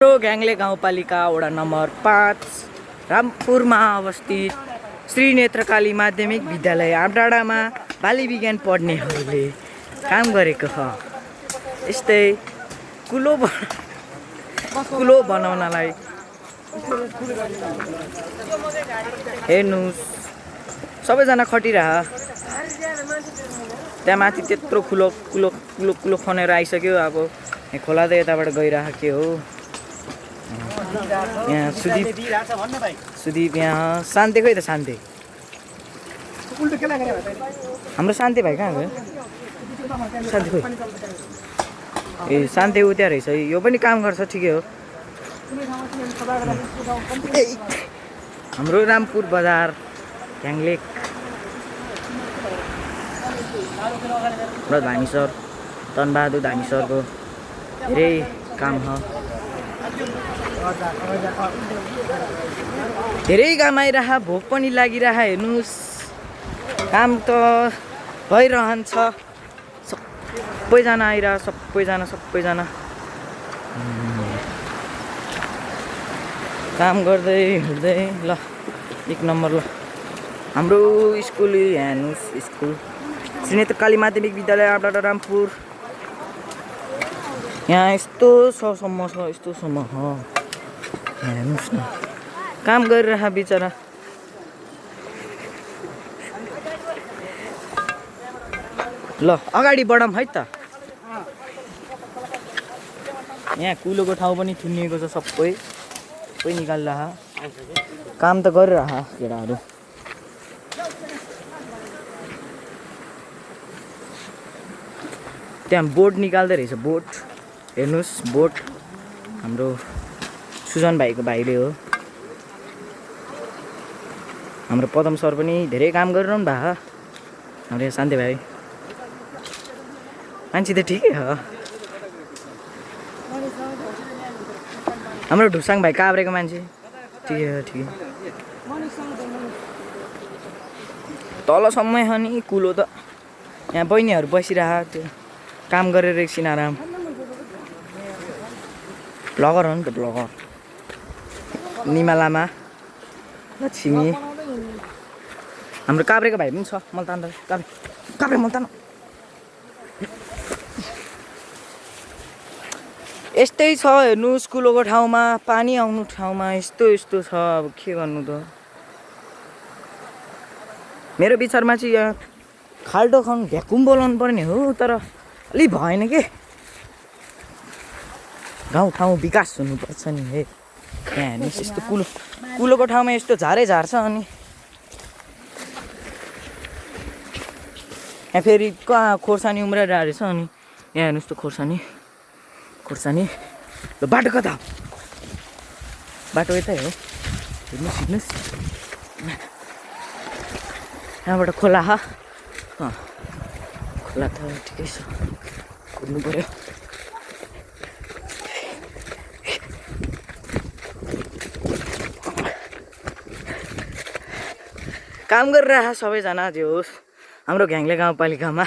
ग्याङ्ले गाउँपालिका वडा नम्बर 5 रामपुरमा अवस्थित श्री नेत्रकाली माध्यमिक विद्यालय आमडाँडामा बाली विज्ञान पढ्नेहरूले काम गरेको छ। यस्तै कुलो बनाउनलाई हेर्नुस् सबैजना खटिरह। त्यहाँ माथि त्यत्रो कुलो खनेर आइसक्यो। अब खोला त यताबाट गइरहेको के हो। यहाँ सुदीप यहाँ शान्ते खोइ त शान्ते हाम्रो शान्ते भाइ कहाँ गयो? शान्ते खोइ ए शान्ते उ त्यहाँ रहेछ। यो पनि काम गर्छ ठिकै हो। हाम्रो रामपुर बजार ग्याङ्लेक र धामी सर तनबहादुर धामी सरको धेरै काम छ। धेरै काम आइरह भोक पनि लागिरह। हेर्नुहोस् काम त भइरहन्छ। सबैजना आइरह सबैजना काम गर्दै हिँड्दै ल एक नम्बर। ल हाम्रो स्कुल हेर्नुहोस् स्कुल श्री नेत्रकाली माध्यमिक विद्यालय आमडाँडा रामपुर। यहाँ यस्तोसम्म छ यस्तोसम्म हेर्नुहोस् न काम गरिरह बिचरा। ल अगाडि बढौँ है त। यहाँ कुलोको ठाउँ पनि थुनिएको छ। सबै निकालिरह काम त गरिरह केटाहरू। त्यहाँ बोट निकाल्दै रहेछ बोट हेर्नुहोस्। बोट हाम्रो सुजन भाइको भाइले हो। हाम्रो पदम सर पनि धेरै काम गरिरहनु भएको। हाम्रो यहाँ शान्ते भाइ मान्छे त ठिकै हो। हाम्रो ढुसाङ भाइ काभ्रेको मान्छे ठिकै हो ठिकै। तलसम्मै छ नि कुलो त। यहाँ बहिनीहरू बसिरह त्यो काम गरेर एकछिन आराम। ब्लगर हो नि त ब्लगर। निमा लामा लक्ष्मी हाम्रो काभ्रेको भाइ पनि छ। मलतान काभ्रे मलतान। यस्तै छ हेर्नुहोस् कुलोको ठाउँमा पानी आउनु ठाउँमा यस्तो छ। अब के गर्नु त। मेरो विचारमा चाहिँ यहाँ खाल्डो खाउँ भ्याकुम बोलाउनु पर्ने हो तर अलि भएन के। गाउँठाउँ विकास हुनुपर्छ नि हे। यहाँ हेर्नुहोस् यस्तो कुलोको ठाउँमा यस्तो झारै झार्छ। अनि यहाँ फेरि कहाँ खोर्सानी उम्रिरहेको रहेछ। अनि यहाँ हेर्नुहोस् त खोर्सानी ल बाटो कता? बाटो यतै हो। हिँड्नुहोस् यहाँबाट खोला खोला त ठिकै छ कुद्नु पर्यो। काम गरिरह सबैजना जे होस् हाम्रो ग्याङ्ले गाउँपालिकामा।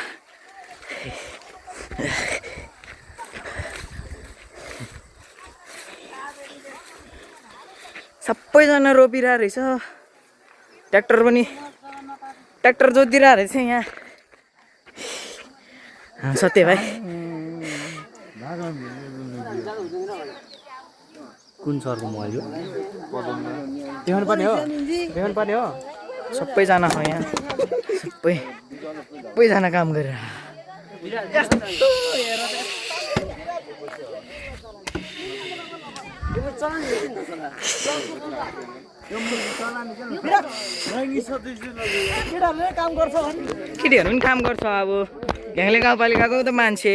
सबैजना रोपिरहेको रहेछ। ट्र्याक्टर जोतिरहेको रहेछ यहाँ सत्य भाइ। कुन सरको मोबाइल हो? देखाउनु पर्ने हो। सबैजना छ यहाँ। सबैजना काम गरेर केटीहरू पनि काम गर्छ। अब ग्याङ्ले गाउँपालिकाको त मान्छे।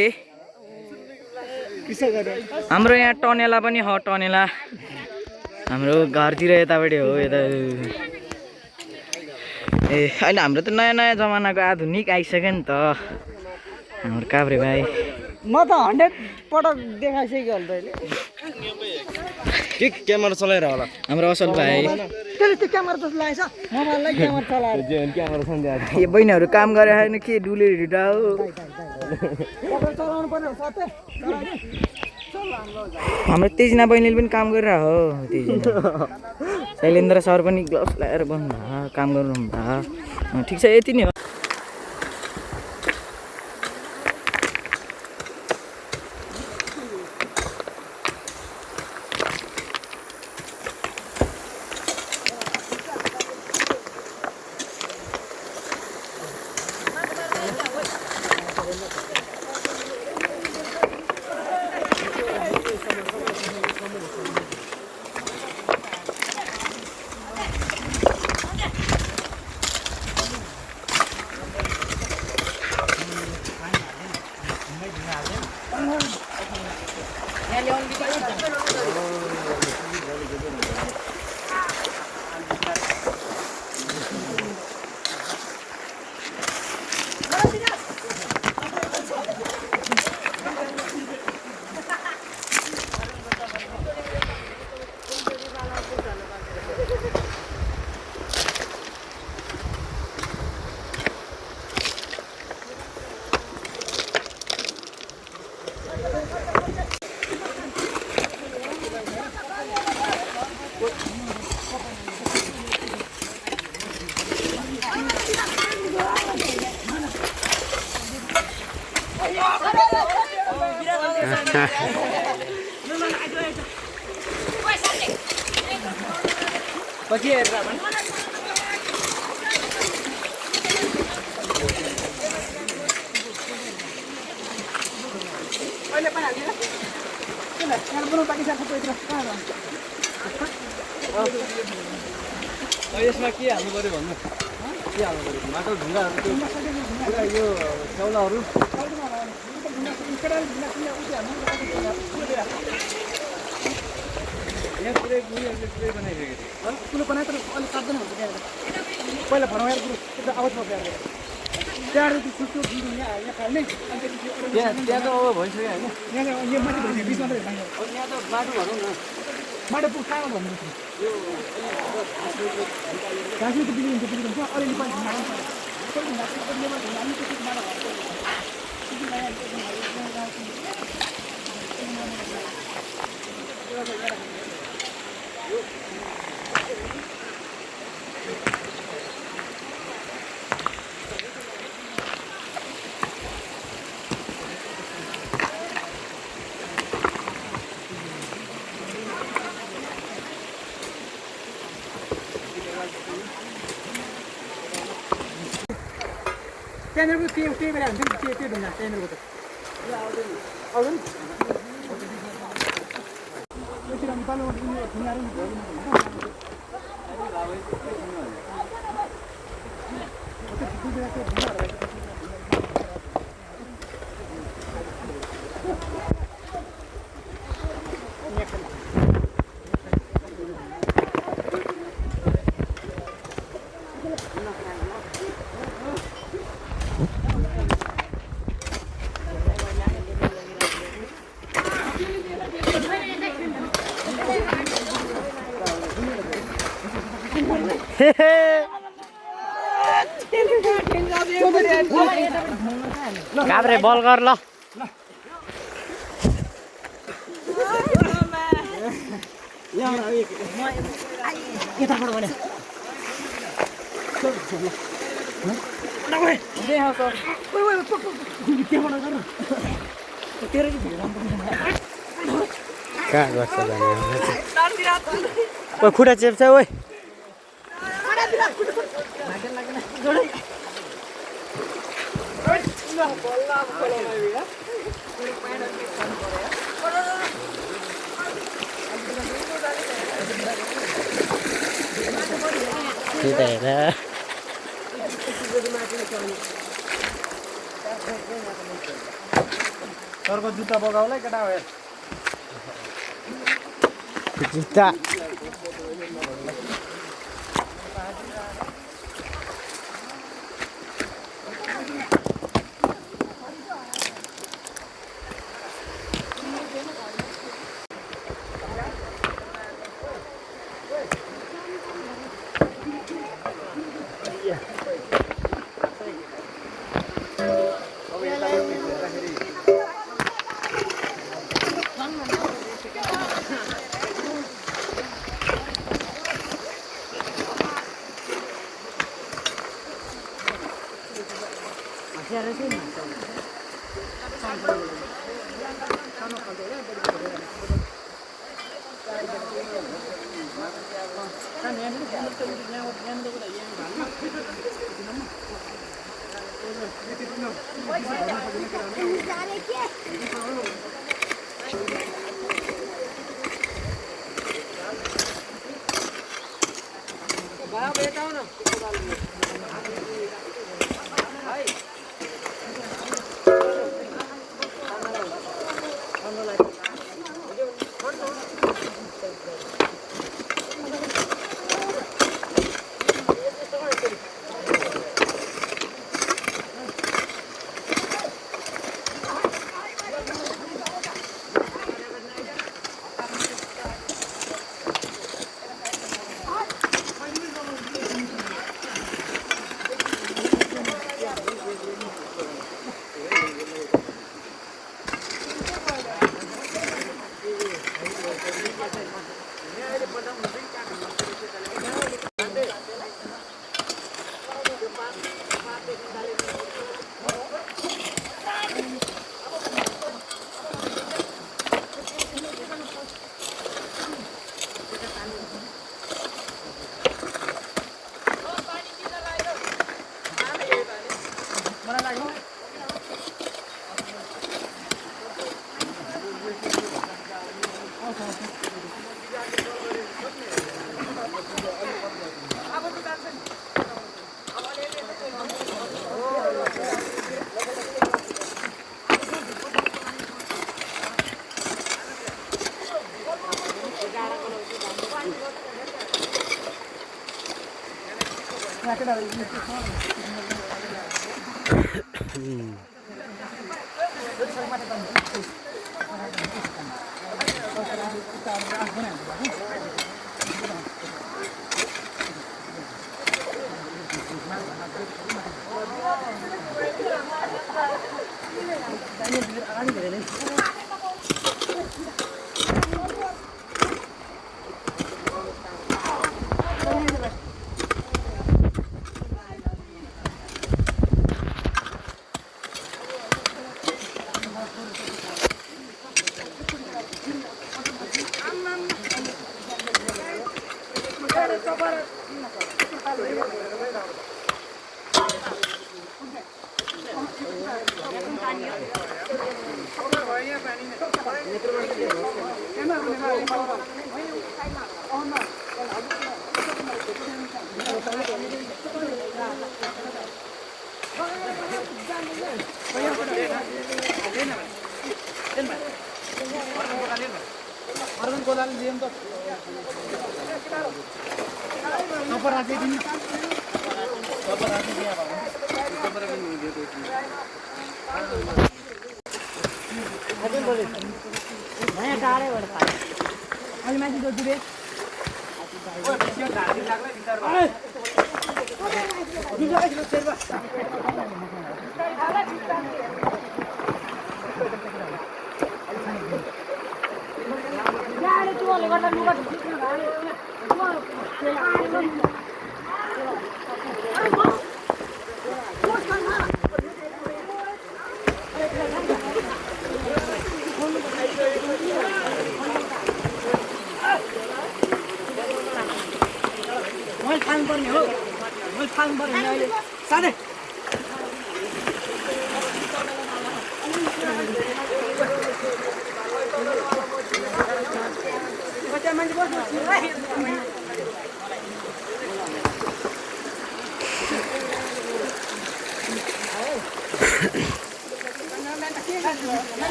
हाम्रो यहाँ टनेला पनि हो। टनेला हाम्रो घरतिर यतापट्टि हो। यता ए अहिले हाम्रो त नयाँ जमानाको आधुनिक आइसक्यो नि त। हाम्रो काभ्रे भाइ म त 100 पटक देखाइसक्यो होला तैँले। के क्यामेरा चलाएर होला हाम्रो असल भाइ। त्यसले त्यो क्यामेरा जस्तो लागेछ मोबाइललाई क्यामेरा चलाएर। क्यामेरा सम्झाएर यो बहिनीहरू काम गरेर के डुलेर हिँड्दा हो। चलाउनु पर्ने हो सत्य। हाम्रो तेजिना बहिनीले पनि काम गरिरह हो तेजिना शैलेन्द्र सर पनि ग्लोभ्स लगाएर बस्नु भयो काम गर्नु भयो ठिक छ यति नै हो पछि हेर्दा यसमा के हाल्नु पर्यो भन्नु के हाल्नु पर्यो माटो ढुङ्गाहरू त्यो पुरा यो चौलाहरू यहाँ पुरै उनीहरूले पुरै बनाइसकेको कुलो बनाए तर अलिक काट्दैन हुन्छ त्यहाँ पहिला भरमाएर कुरो आवाज पर्छ त्यहाँबाट त्यो सुत्यो यहाँ फाल्ने त्यहाँ त्यहाँ त अब भइसक्यो होइन यहाँ यो माथि बिच मात्रै यहाँ त बाटो भनौँ न बाटो पुग्छ कहाँ भन्नु घाँसमा त बिग्रिन्छ अलिअलि त्यहाँनिर त्यही बेला हुन्छ नि त्यही ढुङ्गा त्यहाँनिरको त आउँदैन काभ्रे बल गर ल कहाँ गर्छ जाने खुट्टा चेप्छ ओइ सरको जुत्ता बगाउला केटा हो जुत्ता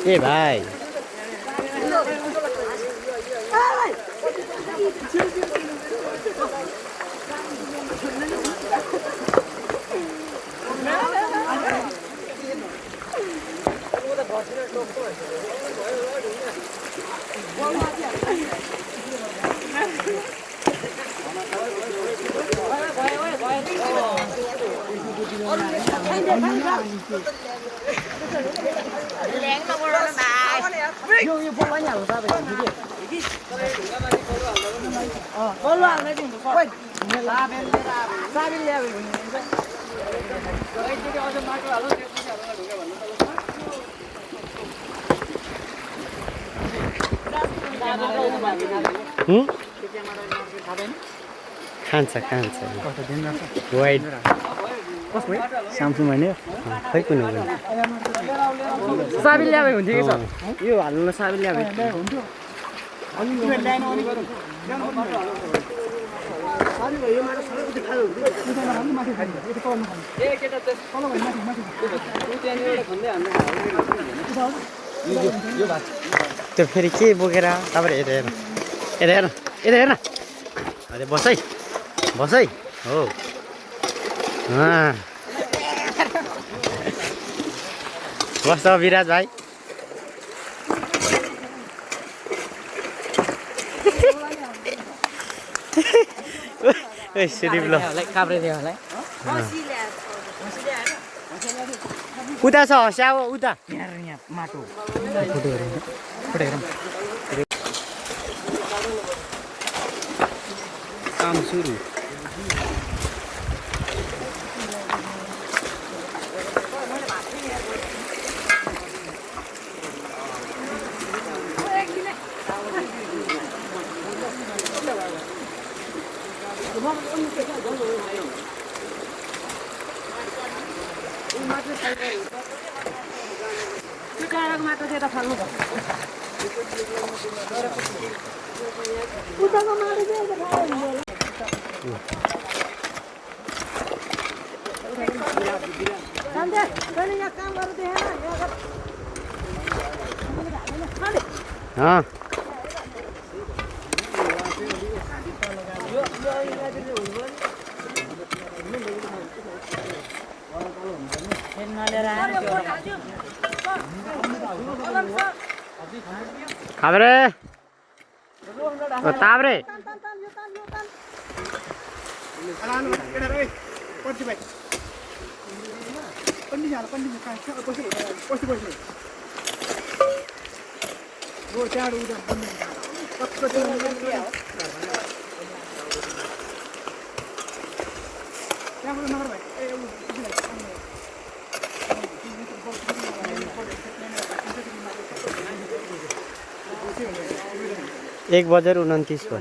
ए भाइ खान्छ वाइट स्यामसुङ होइन खै कुनै साबिल ल्याए हुन्थ्यो कि सर यो हाल्नु साबिल ल्याए हुन्थ्यो त्यो फेरि के बोकेर तपाईँले हेर्नु अरे बस है हो बस विराज भाइ सिडिप्लो काभ्रे थियो होला उता छ हस्या उता यहाँ माटो काम सुरु खाबरे ताबरे एक बजेर 29 भयो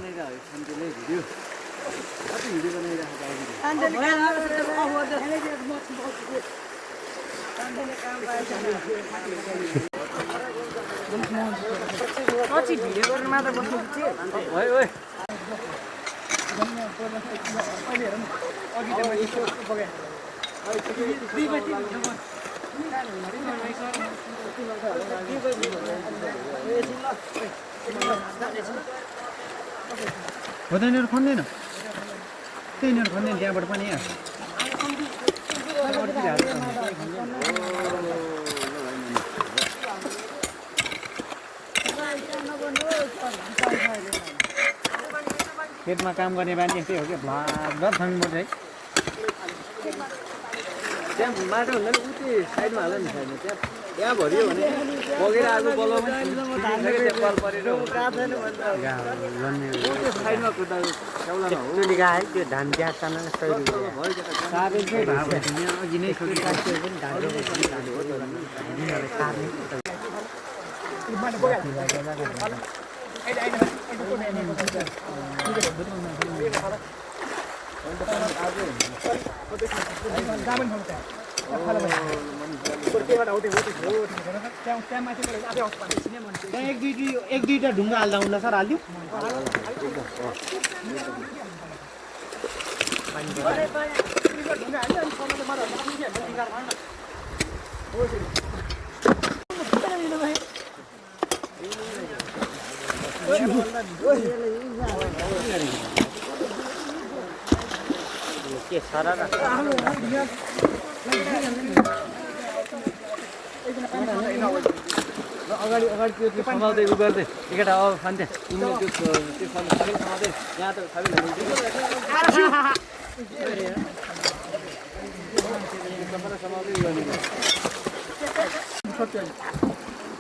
यिनीहरू खन्दैन त्यही यिनीहरू खन्दैन त्यहाँबाट पनि खेतमा काम गर्ने बानी यस्तै हो कि भ्लाद थाम्नुपर्छ है त्यहाँ माटो हुँदैन उति साइडमा हाल्यो नि साइडमा त्यहाँ भरियो भने बगेर आगो बल्ल पनि साइडमा कुद्दा है त्यो धान ग्यास अघि नै एक दुईटा ढुङ्गा हाल्दा हुँदा सर हालिदिउँ के सारा अगाडि त्यो समाउँदै उ गर्दै एकटा अब खान्थे तिमीले त्यो सबै समाउँदै यहाँ त सबै समाउँदै गर्ने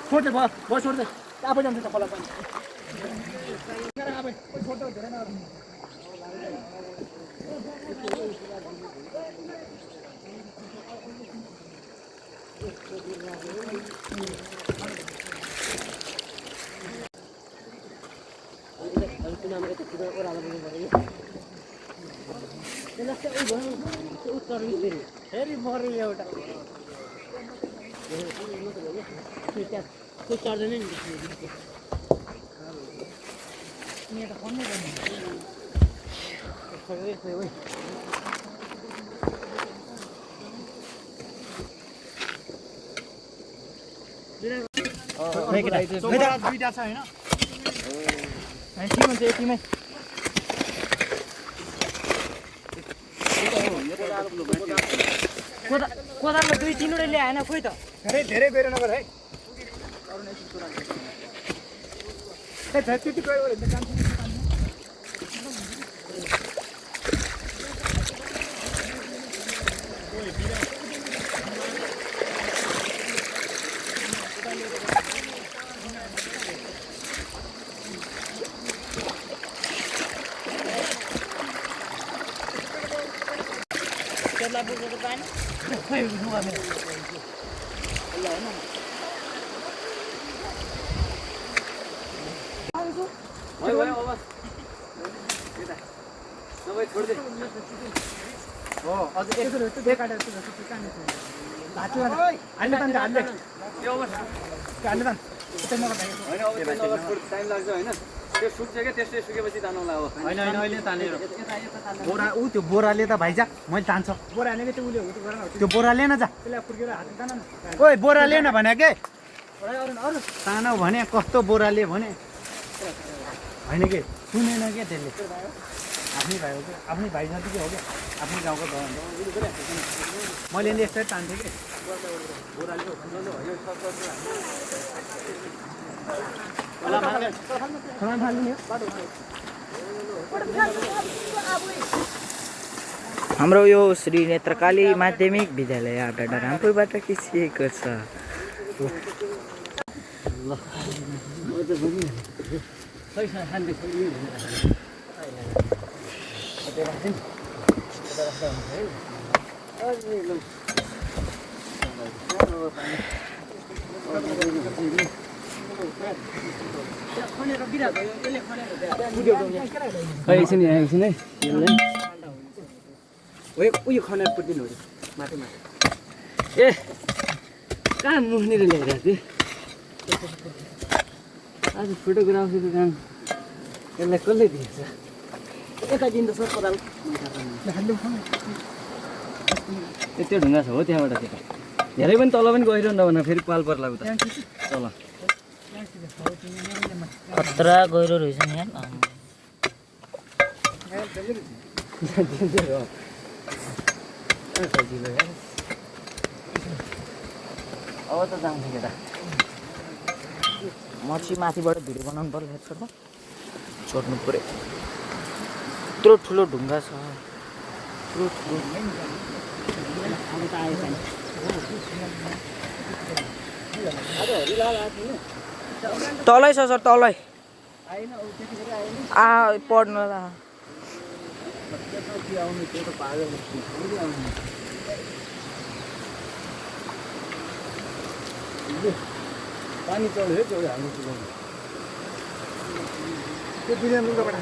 छोड्दै भयो छोड्दै आफै जान्छ खोला पनि फेरि मऱ्यो एउटा त्यो चढ्दैन नि दुईटा छ होइन ठिक हुन्छ यतिमै कोदालो 2-3 वटा ल्याएन खोइ त धेरै धेरै गएर नगर है त्यति गयो भने त काम टाइम लाग्छ होइन त्यो सुक्छ क्या त्यसले सुकेपछि तान्नुला हो होइन अहिले तानेर बोरा ऊ त्यो बोराले त भाइजा मैले तान्छ बोरा हानेको त्यो उसले हो त्यो गरेन त्यो बोरा लिएन जा त्यसलाई फुर्केर हात तान न ओइ बोरा लिएन भने के अरू तानौ भने कस्तो बोराले भने होइन कि सुनेन क्या त्यसले आफ्नै भाइ हो क्या आफ्नै भाइ जतिकै हो क्या आफ्नै गाउँको भाइ मैले नि यस्तै तान्थेँ कि हाम्रो यो श्री नेत्रकाली माध्यमिक विद्यालय आँपडाँडा रामपुरबाट खिचिएको छ एकछिन एकछिन है उयो खनेर पुटिदिनु हो माटो माटो ए कहाँ मुखनिर ल्याइरहेको थिएँ आज फोटोग्राफीको काम यसलाई कसले दिएछ यता दिन्छ सर कोदाल त्यो ढुङ्गा छ हो त्यहाँबाट त्यता धेरै पनि तल पनि गइरहनु भन फेरि पाल पर्ला उता तल खतरा गहिरो रहेछ नि यार अब त जान्छ केटा मच्छी माथिबाट भिडियो बनाउनु पर्यो हेर्छ त छोड्नु पर्यो यत्रो ठुलो ढुङ्गा छ यत्रो ठुलो तलै छ सर तलै पढ्नु त पानी चढ्यो है चढ्यो हाम्रो चुलाउनु त्यो दुनियाँ लुगाबाट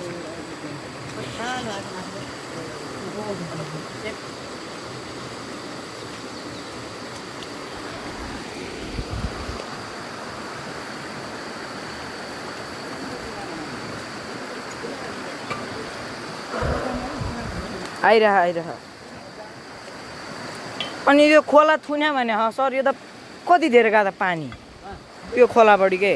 आइरह अनि यो खोला थुन्या भने सर यो त कति धेरै गएको त पानी यो खोलाबाट के